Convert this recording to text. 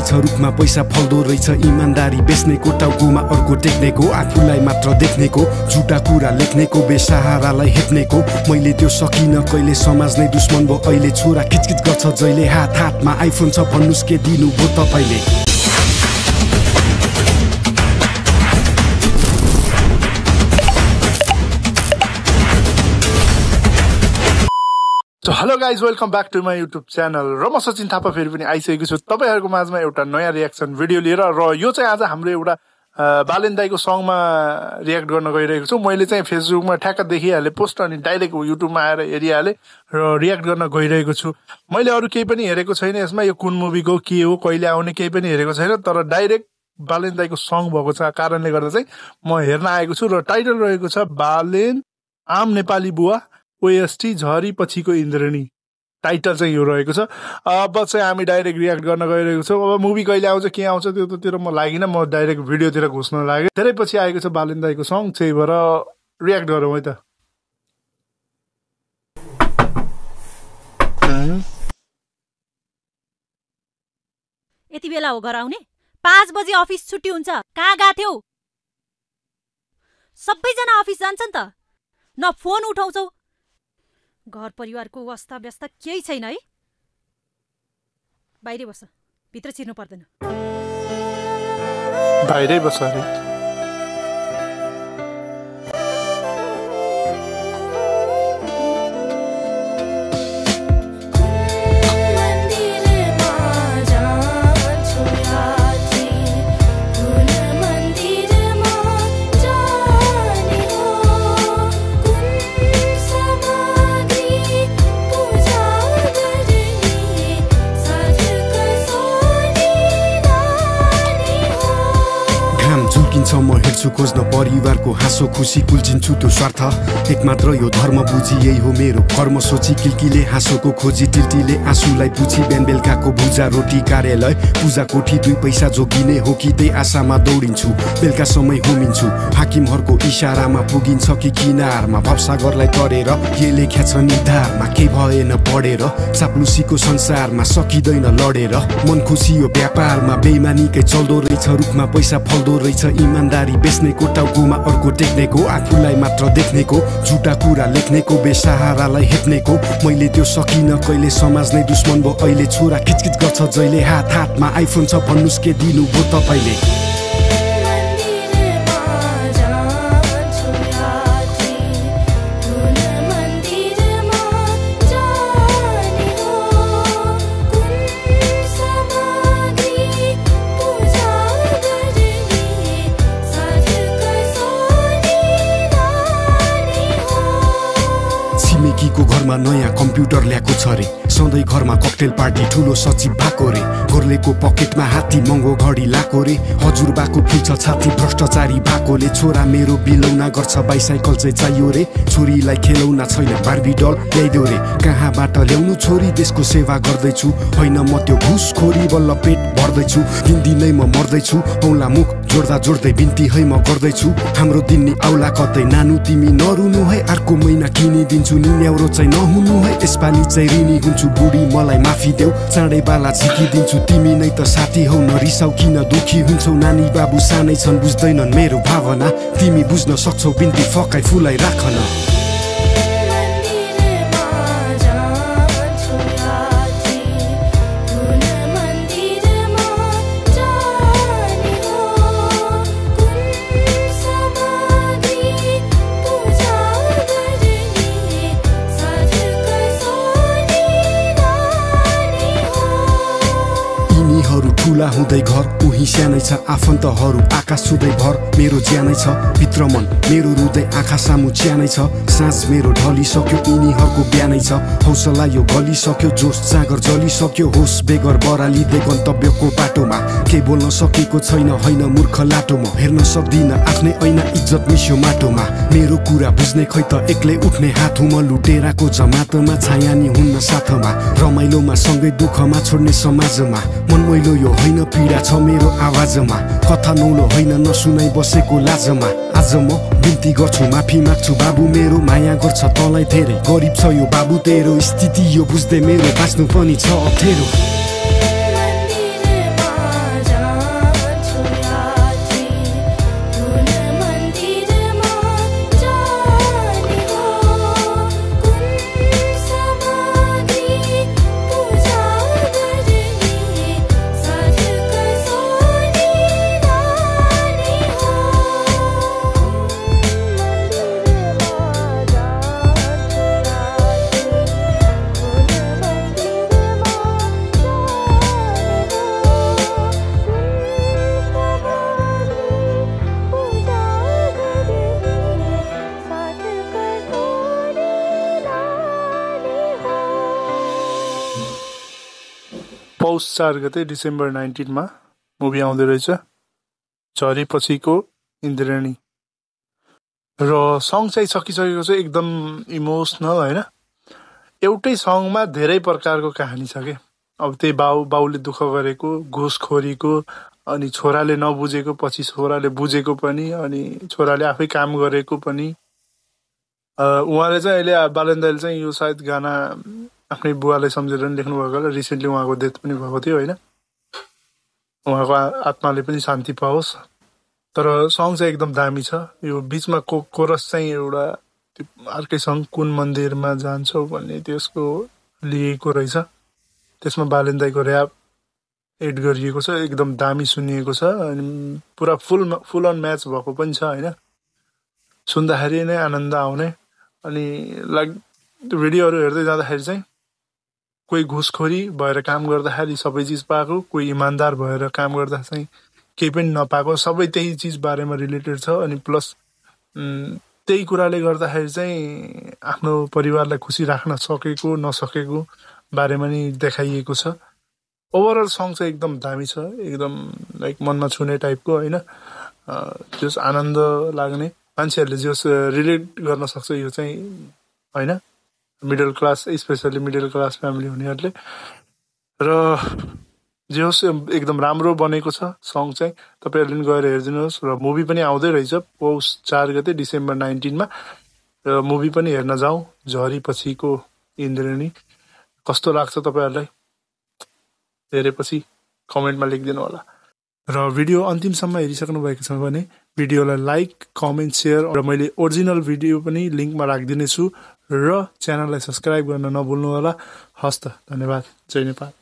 रहेछ रुखमा पैसा फल्दो रहेछ इमानदारी बेच्नेको टाउकोमा अर्को टेक्नेको आफूलाई मात्र देख्नेको झुटा कुरा लेख्नेको बेसहारालाई हेप्नेको मैले त्यो सकिन कहिले समाज नै दुश्मन भो अहिले छोरा किचकिच गर्छ जहिले हात हातमा आइफोन छ भन्नुस् के दिनु भो तपाईले So hello guys, welcome back to my YouTube channel. र म सचिन थापा फेरि पनि आइसकेको छु तपाईहरुको माझमा एउटा नयाँ रियाक्सन भिडियो लिएर र यो चाहिँ आज हाम्रो एउटा बालेन दाइको सङमा रियाक्ट गर्न गइरहेको छु। मैले चाहिँ फेसबुकमा ठ्याक्क देखिहाले पोस्ट अनि डाइरेक्ट युट्युबमा आएर हेरिहाले र रियाक्ट गर्न गइरहेको छु। मैले अरु केही पनि हेरेको छैन यसमा यो कुन मुभीको के हो कहिले आउने केही पनि हेरेको छैन तर डाइरेक्ट बालेन दाइको सङ भएको छ कारणले गर्दा चाहिँ म हेर्न आएको छु र टाइटल रहेको छ बालेन आम नेपाली बुवा OST झरी पछिको इन्द्रणी टाइटल चाहिँ यो रहेको छ। अब चाहिँ हामी डाइरेक्ट रियाक्ट गर्न गइरहेको छौँ। अब मुभी कहिले आउँछ के आउँछ त्यो ततिर म लागिन म डाइरेक्ट भिडियोतिर घुस्न लागे। धेरै पछि आएको छ बालेन दाइको सङ चाहिँ भएर रियाक्ट गरौँ है त। यति बेला हो घर आउने 5 बजे अफिस छुट्टी हुन्छ कहाँ गएको थियौ सबैजना अफिस जान्छन् त न फोन उठाउँछौ घर परिवारको अवस्था व्यवस्था केही छैन है बाहिरै बस भित्र छिर्नु पर्दैन बाहिरै बस अरे म हेर्छु खोज्न परिवारको हाँसो खुसी कुल्चिन्छु त्यो स्वार्थ एकमात्र यो धर्म बुझी यही हो मेरो कर्म सोची किल्कीले हाँसोको खोजी टिल्टीले आँसुलाई पुछी बिहान बेलुकाको भुजा रोटी कार्यालय पूजा कोठी 2 पैसा जोगिने हो कि त्यही आशामा दौडिन्छु बेलुका समय होमिन्छु हाकिमहरूको इशारामा पुगिन्छ कि किनारमा भवसागरलाई तरेर के लेख्या छ निर्धारमा के भएन पढेर चाप्लुसीको संसारमा सकिँदैन लडेर मन खुसी यो व्यापारमा बेइमानीकै चल्दो रहेछ रुखमा पैसा फल्दो रहेछ इमानदारी बेच्नेको टाउकोमा अर्को टेक्नेको आफूलाई मात्र देख्नेको झुटा कुरा लेख्नेको बेसहारालाई हेप्नेको मैले त्यो सकिन कहिले समाज नै दुश्मन भो अहिले छोरा किचकिच गर्छ जहिले हात हातमा आइफोन छ भन्नुस् के दिनु भो तपाईले छिमेकीको घरमा नयाँ कम्प्युटर ल्याएको छ रे सधैँ घरमा ककटेल पार्टी ठुलो सचिव भएको रे गोर्लेको पकेटमा हात्ती महँगो घडी लाको रे हजुरबाको फुल्छ छाती भ्रष्टाचारी भएकोले छोरा मेरो बिलौना गर्छ बाइसाइकल चाहिँ चाहियो रे छोरीलाई खेलौना छैन बार्बी डल ल्याइदेऊ रे कहाँबाट ल्याउनु छोरी देशको सेवा गर्दैछु होइन म त्यो घुसखोरी बल्ल पेट भर्दैछु दिनदिनै म मर्दैछु औला मुख जोड्दा जोड्दै बिन्ती है म गर्दैछु हाम्रो दिन नि आउला कतै नानु तिमी नरुनु है अर्को महिना किनिदिन्छु नि न्याउरो चाहिँ नहुनु है यसपालि चाहिँ ऋणी हुन्छु बुढी मलाई माफी देऊ चाँडै बाला झिकिदिन्छु तिमी नै त साथी हौ नरिसाउ किन दुखी हुन्छौ नानी बाबु सानै छन् बुझ्दैनन् मेरो भावना तिमी बुझ्न सक्छौ बिन्ती फकाइ फुलाई राखन ठुला हुँदै घर उही सानै छ आफन्तहरू आकाश छुँदै भर मेरो ज्यानै छ भित्र मन मेरो रुँदै आँखा सामु च्यानै छ साँझ मेरो ढलिसक्यो यिनीहरूको बिहानै छ हौसला यो गलिसक्यो जोस जागर जलिसक्यो होस बेगर बरालिँदै गन्तव्यको बाटोमा के बोल्न सकेको छैन होइन मूर्ख लाटो म हेर्न सक्दिनँ आफ्नै ऐना इज्जत मिस्यो माटोमा मेरो कुरा बुझ्ने खै त एक्लै उठ्ने हात हुँ म लुटेराको जमातमा छायानी हुन्न साथमा रमाइलोमा सँगै दुःखमा छोड्ने समाजमा मनमैलो यो होइन पीडा छ मेरो आवाजमा कथा नौलो होइन नसुनाइ बसेको लाजमा आज म बिन्ती गर्छु माफी माग्छु बाबु मेरो माया गर्छ तँलाई धेरै गरिब छ यो बाबु तेरो स्थिति यो बुझ्दै मेरो बाँच्नु पनि छ अप्ठ्यारो 4 गते डिसेम्बर 19 मा मुभी आउँदै रहेछ झरीपछिको इन्द्रेणी र सङ चाहिँ सकिसकेको छ एकदम इमोसनल हैन एउटै सङमा धेरै प्रकारको कहानी छ के अब त्यही बाउले दुःख गरेको घुसखोरीको अनि छोराले नबुझेको पछि छोराले बुझेको पनि अनि छोराले आफै काम गरेको पनि उहाँले चाहिँ अहिले बालेन दाइले चाहिँ यो सायद गाना आफ्नै बुवालाई सम्झेर नि लेख्नु भएको होला रिसेन्टली उहाँको डेथ पनि भएको थियो हैन उहाँको आत्माले पनि शान्ति पाओस् तर सङ चाहिँ एकदम दामी छ यो बीचमा कोरस चाहिँ एउटा अर्कै सङ कुन मन्दिरमा जान्छौ भन्ने त्यसको लिएको रहेछ त्यसमा बालेन दाइको र्याप एड गरिएको छ एकदम दामी सुनिएको छ अनि पुरा फुल अन म्याच भएको पनि छ हैन सुन्दाखेरि नै आनन्द आउने अनि लाइक भिडियोहरू हेर्दै जाँदाखेरि चाहिँ कोही घुसखोरी भएर काम गर्दाखेरि सबै चिज पाएको कोही इमानदार भएर काम गर्दा चाहिँ केही पनि नपाएको सबै त्यही चिज बारेमा रिलेटेड छ अनि प्लस त्यही कुराले गर्दाखेरि चाहिँ आफ्नो परिवारलाई खुसी राख्न सकेको नसकेको बारेमा नि देखाइएको छ ओभरअल सङ चाहिँ एकदम दामी छ एकदम लाइक मनमा छुने टाइपको हैन जस आनन्द लाग्ने मान्छेहरूले जस रिलेट गर्न सक्छ यो चाहिँ हैन middle class specially middle class family हुनेहरूले र जे होस् एकदम राम्रो बनेको छ सङ चाहिँ तपाईहरुले पनि गएर हेर्दिनुहोस् र मुभी पनि आउँदै रहेछ पौष 4 गते डिसेम्बर 19 मा र मुभी पनि हेर्न जाऊ झरीपछिको इन्द्रेणी कस्तो लाग्छ तपाईहरुलाई हेरेपछि कमेन्टमा लेखिदिनु होला र भिडियो अन्तिमसम्म हेरिसक्नु भएको छ भने भिडियोलाई लाइक कमेन्ट शेयर र मैले ओरिजिनल भिडियो पनि लिंकमा राखिदिने छु र च्यानललाई सब्स्क्राइब गर्न नभुल्नु होला हस्त धन्यवाद जय नेपाल